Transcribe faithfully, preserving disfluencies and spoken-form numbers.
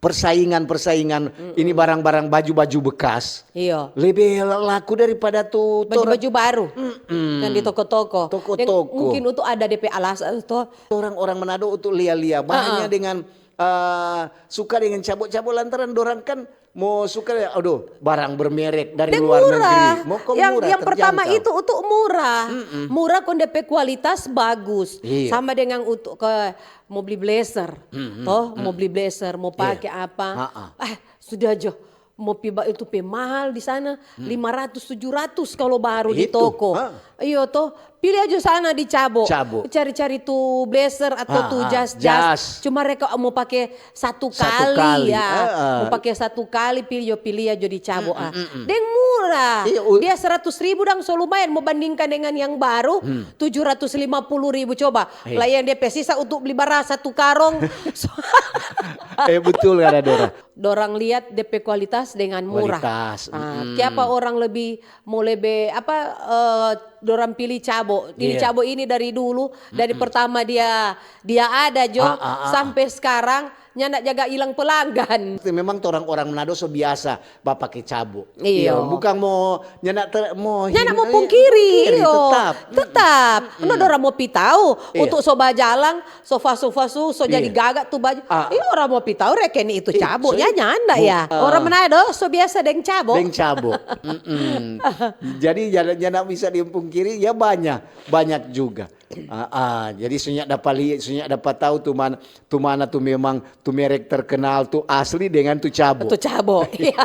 persaingan-persaingan ini barang-barang baju-baju bekas Iyo. Lebih laku daripada tu tor- Baju-baju baru Mm-mm. yang di toko-toko. Toko-toko. Yang mungkin untuk ada D P alasan toh. Orang-orang Manado untuk lia-lia banyak dengan eh, suka dengan cabo-cabo lantaran dorang kan mau suka ya, aduh, barang bermerek dari Dan luar murah. Negeri. Mau kok yang murah, yang pertama terjangkau. Itu untuk murah. Murah kong D P kualitas bagus. Iya. Sama dengan untuk ke mau beli blazer. Toh, mau beli blazer, mau pakai apa. Ha-ha. Ah, sudah aja. Mau pi ba itu pe mahal di sana, lima ratus tujuh ratus kalau baru di Itu, toko. Ha. Iyo toh, pilih aja sana di Cabo. Cabo. Cari-cari tu blazer atau Ha, tu ha, jas jas. jas. Cuma reka mau pakai satu Satu kali, kali, ya. ha, ha. Mau pakai satu kali, pilih yo pilih aja di Cabo ah. Deng murah. Iya, u- Dia seratus ribu dang so lumayan mau bandingkan dengan yang baru, tujuh ratus lima puluh ribu coba. Iya. Lah yang dia pe sisa untuk beli bara satu karong. So- Eh betul kan Dora. Dorang lihat D P kualitas dengan murah. Kualitas, Ah, kiapa orang lebih mau lebe apa eh, dorang pilih Cabo. Ini Iya. Cabo ini dari dulu, dari pertama dia dia ada jo Ah, ah, ah. Sampai sekarang nyanda jaga hilang pelanggan. Memang orang-orang Manado so biasa ba pake cabo. Iya. Bukan mau nyanda ter, mau Nyanda hin- mau eh, pungkiri, iyo. tetap. Tetap. No dorang mau pi tau Iya. untuk so bajalang, so fasu-fasu, so jadi Iya. gaga tu baju. Ah. Iyo orang mau pi tau reken itu Iya, Cabo. so Ya i- nyanda bu- ya. ah. Orang Manado so biasa deng Cabo. Deng cabo. Mm-mm. Jadi jangan, jangan bisa dipungkiri ya banyak, banyak juga. Ah, ah, jadi sunya dapat lihat, sunya dapat tahu tu mana, tu mana tu memang tu merek terkenal tu asli dengan tu cabo. Tu Cabo. Iya.